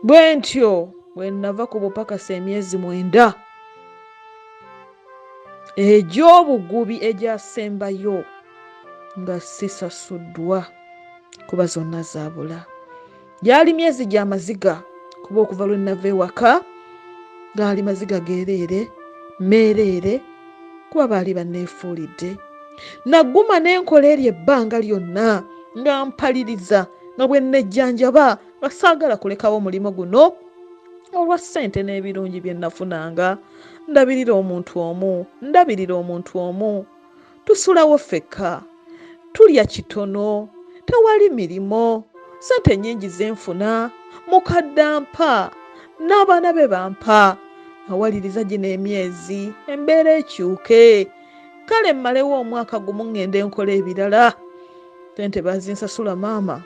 Bwe ntyo bwe nava ku bupakasi emyezi mwenda egy'obugubi egyasembayo nga sisasuddwa kuba zonna zaabula. Gyali myezi gya maziga kuba okuva lwe nava ewaka gaali maziga geereere meereere kuba baali banneefuulidde. Naguma ne nkola eryo ebbanga lyonna nga mpaliriza nga bwe nnejjanjaba nga saagala kulekawo mulimu guno olwa ssente n'ebirungi bye nafunanga. Ndabirira omuntu omu, ndabirira omuntu omu. Tusulawo ffekka, tulya kitono, tewali mirimu, ssente nnyingi ze nfuna, mukadde ampa n'abaana be bampa. Nawaliriza gino emyezi embeera ekyuke, kale mmalewo omwaka gumu ŋŋende nkole ebirala. Ssente bazinsasula maama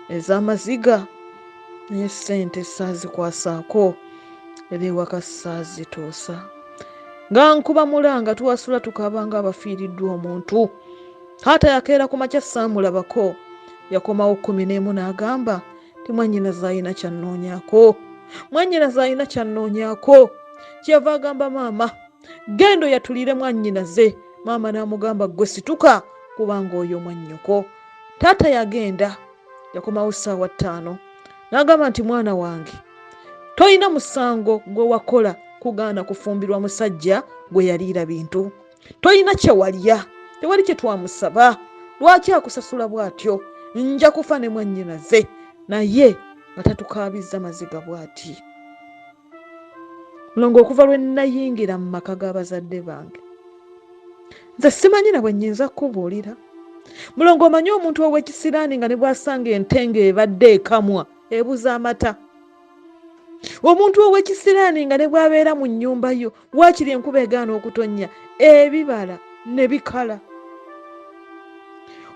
ez'amaziga naye ssente saazikwasaako era ewaka saazituusa. Nga nkuba mulanga twasula tukaaba ng'abafiiriddwa omuntu. Taata yakeera ku makya saamulabako. Yakomawo 11 n'agamba nti mwannyinaze alina ky'annoonyaako. Mwannyinaze alina ky'annoonyaako. Kyeyava agamba maama genda oyatulire mwannyinaze. Maama n'amugamba ggwe situka kubanga oyo mwannyoko. Taata yagenda yakomawo ssaawa 5 n'agamba nti mwana wange tolina musango gwe wakola kugaana kufumbirwa musajja gwe yaliira bintu tolina kye walya tewali kye twamusaba lwaki akusasula bw'atyo nja kufa ne mwannyinaze naye nga tatukaabizza maziga bw'ati Mulongo okuva lwe nnayingira mu maka g'abazadde bange nze simanyi na bwe nnyinza kukubuulira. Mulongo omanyi omuntu ow'ekisiraani nga ne bw'asanga ente ng'ebadde ekamwa ebuza amata. Omuntu ow'ekisiraani nga ne bw'abeera mu nnyumba yo waakiri enkuba egaana okutonnya ebibala ne bikala.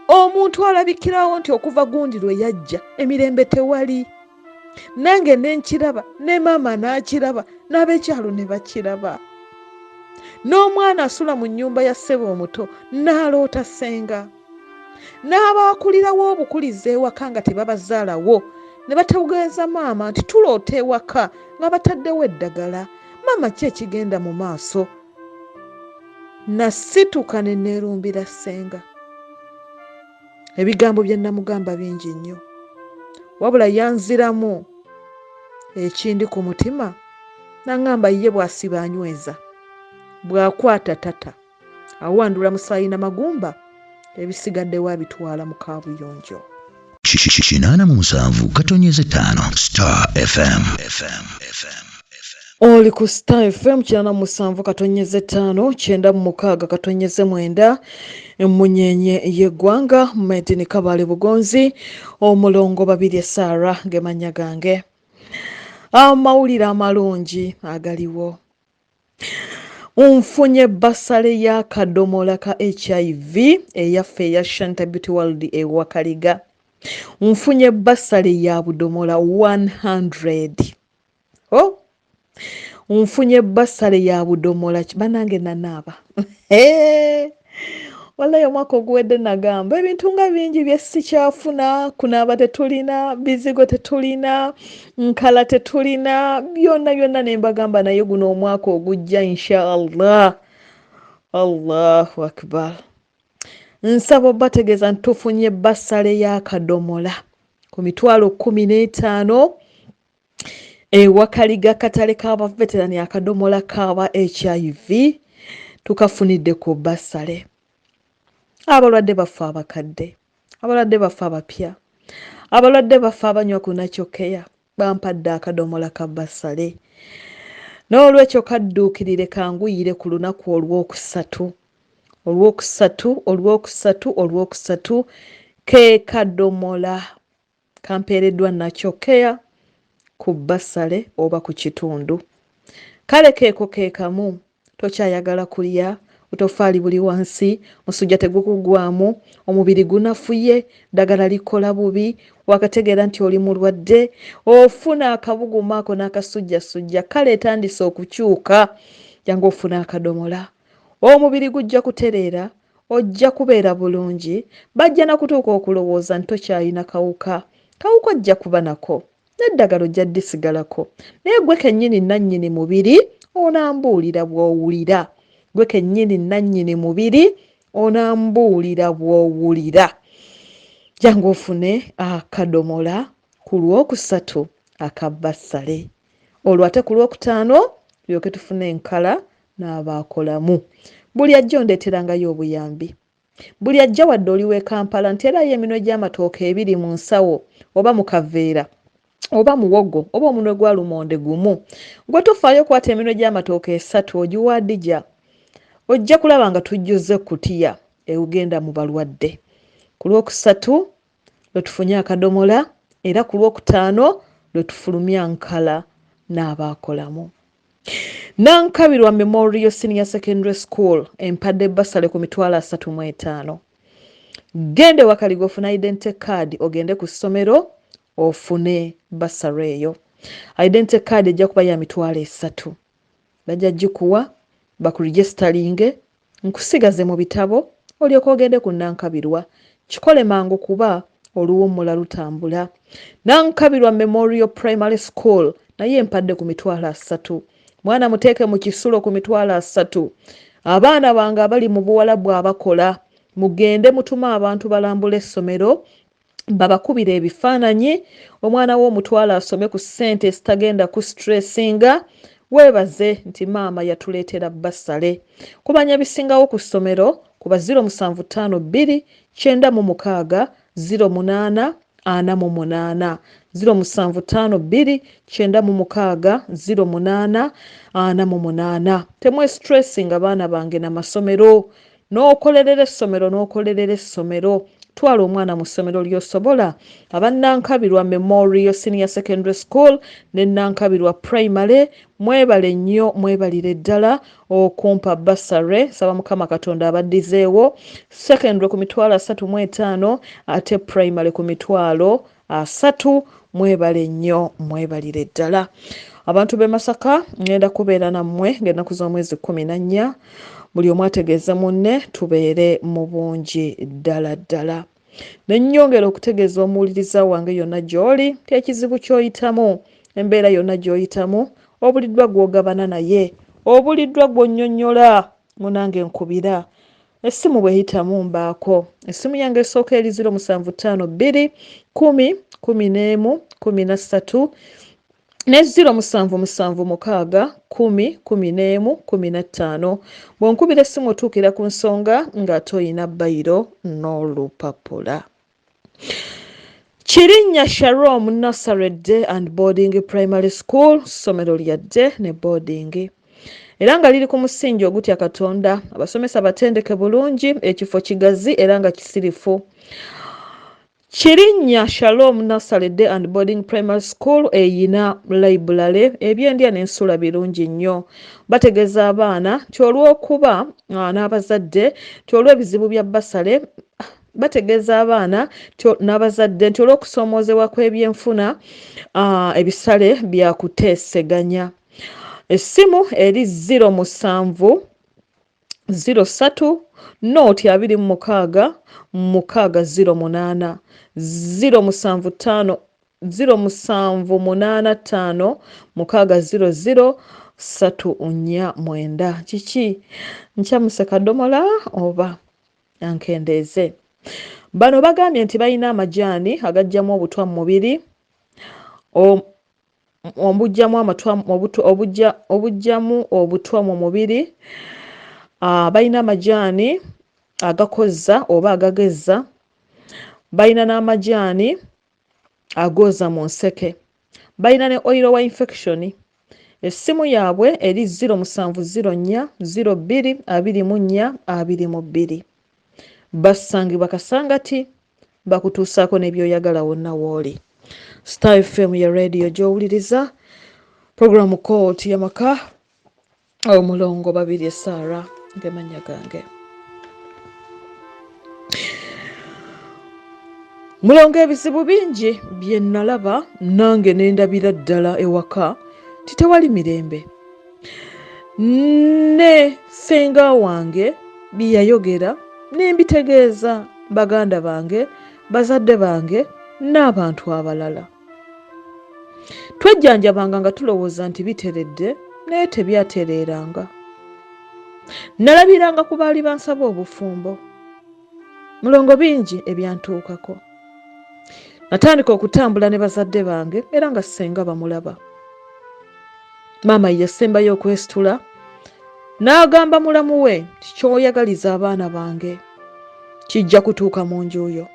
Omuntu alabikirawo nti okuva gundi lwe yajja emirembe tewali. Nange ne nkiraba ne maama n'akiraba n'ab'ekyalo ne bakiraba. N'omwana asula mu nnyumba ya ssebo omuto n'aloota ssenga. N'abaakulirawo obukulizi ewaka nga tebabazaalawo ne bategeeza maama nti tuloota ewaka nga bataddewo eddagala. Maama ki ekigenda mu maaso? Nasituka ne neerumbira ssenga. Ebigambo bye namugamba bingi nnyo, wabula yanziramu ekindi ku mutima n'aŋŋamba ye bw'asiba anyweza, bw'akwata tata, awandula musaayi na magumba, ebisigaddewo abitwala mu kaabuyonjo. 87.5 Star FM. Oli ku Star FM 87.5 96.9 emmunyeenye y'eggwanga Medini Kabale Bugonzi omulongo Babirye Sarah ge mannya gange. Amawulire amalungi agaliwo. Nfunye bbasale y'akadomola ka HIV eyaffe eya Shanta Beauty World e Wakaliga. Nfunye bbasale ya budomola 100. Oh! Nfunye bbasale ya budomola banange nanaaba. Wallahi omwaka oguwedde nagamba ebintu nga bingi bye sikyafuna, kunaaba tetulina, bizigo tetulina, nkala tetulina, byonna byonna ne mbagamba naye guno omwaka ogujja insha Allah. Allahu akbar. Nsaba obategeeza nti tufunye bbasale y'akadomola ku mitwalo 15 Ewakaliga katale k'abaveterani akadomola k'aba HIV tukafunidde ku bbasale. Abalwadde baffe abakadde, abalwadde baffe abapya, abalwadde baffe abanywa ku Natural Care bampadde akadomola ka bbasale. N'olwekyo kadduukirire kanguyire ku lunaku olwokusatu, olwokusatu, olwokusatu, olwokusatu ke kadomola. Kampeereddwa Natural Care ku bbasale oba ku kitundu. Kale keeko ke kamu, tokyayagala kulya, obutofaali buli wansi, omusujja tegukuggwaamu, omubiri gunafuye, ddagala likola bubi, waakategeera nti oli mulwadde, ofuna akabugumu ako n'akasujjasujja, kale etandise okukyuka, jangu ofune akadomola. Omubiri gujja kutereera, Ojja kubeera bulungi. Bajja na kutuuka okulowooza nti tokyalina kawuka. Kawuka ojja kuba nako. N'eddagala ojja ddisigalako. Naye gwe kennyini nnannyini mubiri onambuulira bw'owulira. Gwe kennyini nnannyini mubiri onambuulira bw'owulira. Jangu ofune akadomola ku Lwokusatu aka Bassale. Olwo ate ku Lwokutaano tulyoke tufune enkala n'abaakolamu. Buli ajja ondeeterangayo obuyambi. Buli ajja wadde oli w'e Kampala nteerayo eminwe gy'amatooke ebiri mu nsawo oba mu kaveera oba muwogo oba omunwe gwa lumonde gumu. Gwe tofaayo kwata eminwe gy'amatooke esatu ogiwe Adija. Ojja kulaba nga tujjuzza ekkutiya egenda mu balwadde. Ku Lwokusatu lwe tufunye akadomola era ku Lwokutaano lwe tufulumya Nkala n'abaakolamu. Nankabirwa Memorial Senior Secondary School empadde bbasale ku 350,000. Genda e Wakaliga ofune identity card ogende ku ssomero ofune bbasale eyo. Identity card ejja kuba ya 30,000. Bajja gikuwa bakuregisitalinge nkusigaze mu bitabo olyoke ogende ku Nankabirwa. Kikole mangu kuba oluwummula lutambula. Nankabirwa Memorial Primary School naye empadde ku 30,000. Mwana muteeke mu kisulo ku 30,000. Abaana bange abali mu Buwalabu abakola mugende mutume abantu balambule essomero babakubire ebifaananyi, omwana wo omutwale asome ku ssente ezitagenda ku stressinga, weebaze nti maama yatuleetera bbasale. Kumanya bisingawo ku ssomero kuba 0752 96 08 48, 0752 96 08 48. Temwestressinga baana bange na masomero. N'okolerera essomero n'okolerera essomero. Twala omwana mu ssomero ly'osobola. Aba Nankabirwa Memorial Senior Secondary School ne Nankabirwa Primary mwebale nnyo mwebalire ddala okumpa bursary. Nsaba Mukama Katonda abaddizeewo. Secondary ku 35,000 ate Primary ku 30,000. Mwebale nnyo mwebalire ddala. Abantu b'e Masaka ngenda kubeera nammwe ng'ennaku z'omwezi 14. Buli omu ategeeze munne tubeere mu bungi ddala ddala. Ne nnyongera okutegeeza omuwuliriza wange yonna gy'oli nti ekizibu ky'oyitamu, embeera yonna gy'oyitamu, obuliddwa gw'ogabana naye, obuliddwa gw'onnyonnyola, munange nkubira. Essimu bw'eyitamu mbaako. Essimu yange esooka eri ziro musanvu ttaano bbiri kkumi kkumi n'emu kkumi na ssatu ne ziro musanvu musanvu mukaaga kkumi kkumi n'emu kkumi na ttaano. Bw'onkubira essimu otuukira ku nsonga ng'ate olina bbayiro n'olupapula. Kirinnya Shalom Nursery Day and Boarding Primary School, ssomero lya day ne boarding. Era nga liri ku musingi ogutya Katonda. Abasomesa batendeke bulungi, ekifo kigazi era nga kisirifu. Kirinnya Shalom Nursery Day and Boarding Primary School eyina library, ebyendya n'ensula birungi nnyo. Bategeeza abaana nti olw'okuba n'abazadde nti olw'ebizibu bya bbasale, bategeeza abaana n'abazadde nti olw'okusoomoozebwa kw'ebyenfuna, ebisale bya kuteeseganya. Essimu eri ziro musanvu ziro ssatu nooti abiri mu mukaaga mukaaga ziro munaana, ziro musanvu ttaano ziro musanvu munaana ttaano mukaaga ziro ziro ssatu nnya mwenda. Kiki nkyamuse kadomola oba ankendeeze? Bano bagambye nti balina amajaani agajjamu obutwa mu mubiri, obujjamu amatwa, obutwa, obujja, obujjamu obutwa mu mubiri. Balina amajaani agakozza oba agagezza, balina n'amajaani agooza mu nseke, balina ne oil wa infection. Essimu yaabwe eri ziro musanvu ziro nnya ziro bbiri abiri mu nnya abiri mu bbiri. Basangibwa Kasangati, bakutuusaako n'ebyoyagala wonna w'oli. Star FM ya radio gy'owuliriza, programu Kooti y'Amaka, omulongo Babirye Sarah ng'emannya gange. Mulongo, ebizibu bingi bye nalaba nange ne ndabira ddala ewaka nti tewali mirembe. Ne ssenga wange bye yayogera ne mbitegeeza baganda bange, bazadde bange n'abantu abalala. Twejjanjabanga nga tulowooza nti biteredde naye tebyatereeranga. Nalabiranga ku baali bansaba obufumbo. Mulongo bingi ebyantuukako. Natandika okutambula ne bazadde bange era nga ssenga bamulaba. Maama ye yasembayo okwesitula n'agamba mulamu we nti ky'oyagaliza abaana bange kijja kutuuka mu nju yo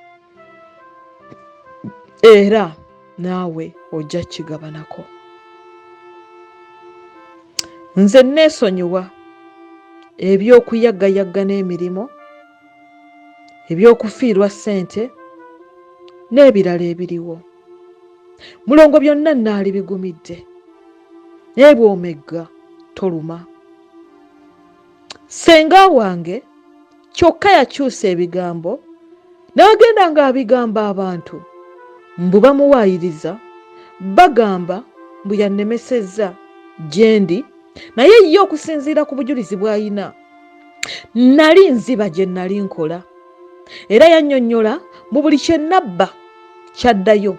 era naawe ojja kigabanako. Nze neesonyiwa eby'okuyaggayagga n'emirimu, eby'okufiirwa ssente n'ebirala ebiriwo. Mulongo byonna nnaali bigumidde naye bw'omegga toluma. Ssenga wange kyokka yakyusa ebigambo n'agenda ng'abigamba abantu mbu bamuwaayiriza bagamba mbu yannemesezza gye ndi naye ye okusinziira ku bujulizi bw'alina nali nziba gye nali nkola era yannyonnyola mu buli kye nabba kyaddayo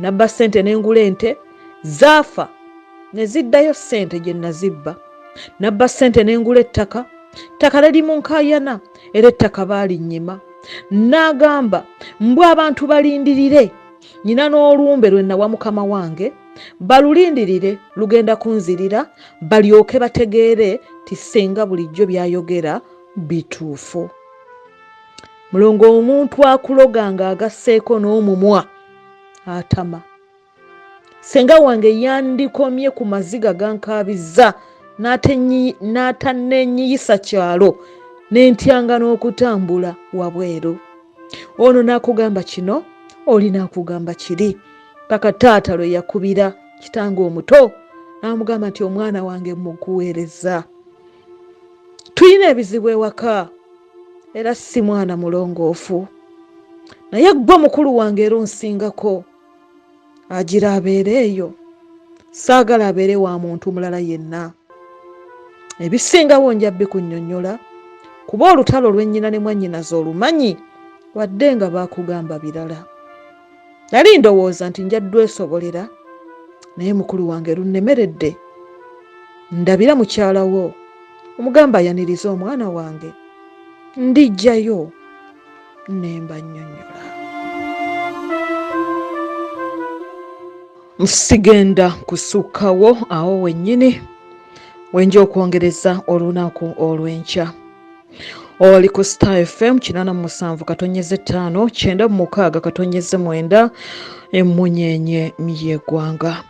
nabba ssente ne ngula ente zaafa ne ziddayo ssente gye nazibba nabba ssente ne ngula ettaka ttaka liri mu nkaayana era ettaka baalinnyima n'agamba mbu abantu balindirire nyina n'olumbe lwe nawa mukama wange balulindirire lugenda kunzirira balyoke bategeere ti ssenga bulijjo by'ayogera bituufu. Mulongo omuntu akuloga ng'agasseeko n'omumwa atama. Ssenga wange yandikomye ku maziga gankaabizza n'atannenyiyisa kyalo ne ntyanga n'okutambula wabweru. Ono n'akugamba kino, oli n'akugamba kiri paka taata lwe yakubira kitange omuto n'amugamba nti omwana wange mukuweereza. Tulina ebizibu ewaka era si mwana mulongoofu naye ggwe mukulu wange era onsingako. Agira abeere eyo, saagala abeere wa muntu mulala yenna. Ebisingawo nja bikunnyonnyola kuba olutalo lwe nnyina ne mwannyinaze olumanyi wadde nga baakugamba birala. Nali ndowooza nti nja ddwesobolera naye mukulu wange lunnemeredde. Ndabira mukyala wo omugambe ayanirize omwana wange ndijjayo. Ne mbannyonnyola. Sigenda kusukkawo awo wennyini wenja okwongereza olunaku olw'enkya. Oli ku Star FM 87.5 96.9 emmunyeenye y'eggwanga.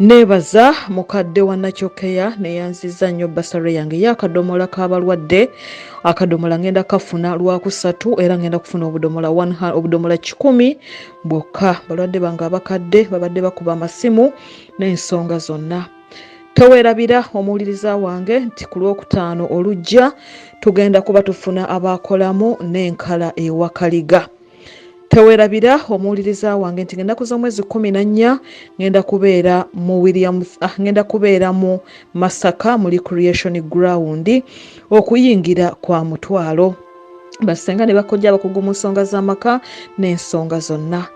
Neebaza mukadde wa Nakyokeya neyanzizza nnyo basale yange y'akadomola k'abalwadde. Akadomola ngenda kafuna lwakusatu era ngenda kufuna obudomola obudomola 100 bwokka. Balwadde bange abakadde babadde bakuba amasimu n'ensonga zonna. Teweerabira omuwuliriza wange nti ku Lwokutaano olujja tugenda kuba tufuna abaakolamu n'enkala ewakaliga. Tewerabira omuwuliriza wange nti ng'ennaku z'omwezi 14 ngenda kubeera mu William, ah, ngenda kubeera mu Masaka mu Recreation Ground okuyingira kwa mutwalo. Bassenga ne bakojja abakugu mu nsonga z'amaka n'ensonga zonna.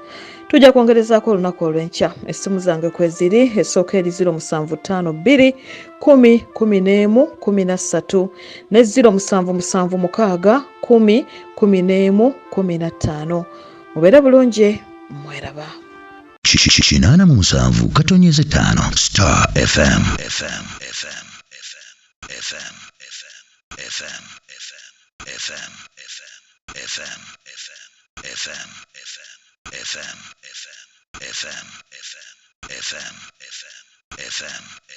Tujja kwongerezaako olunaku olw'enkya. Essimu zange kweziri esooka eri 0752 10 11 13 ne 0776 10 11 15. Mubeere bulungi, mweraba. 87.5 Star FM FM FM FM FM FM FM FM FM FM FM FM FM FM.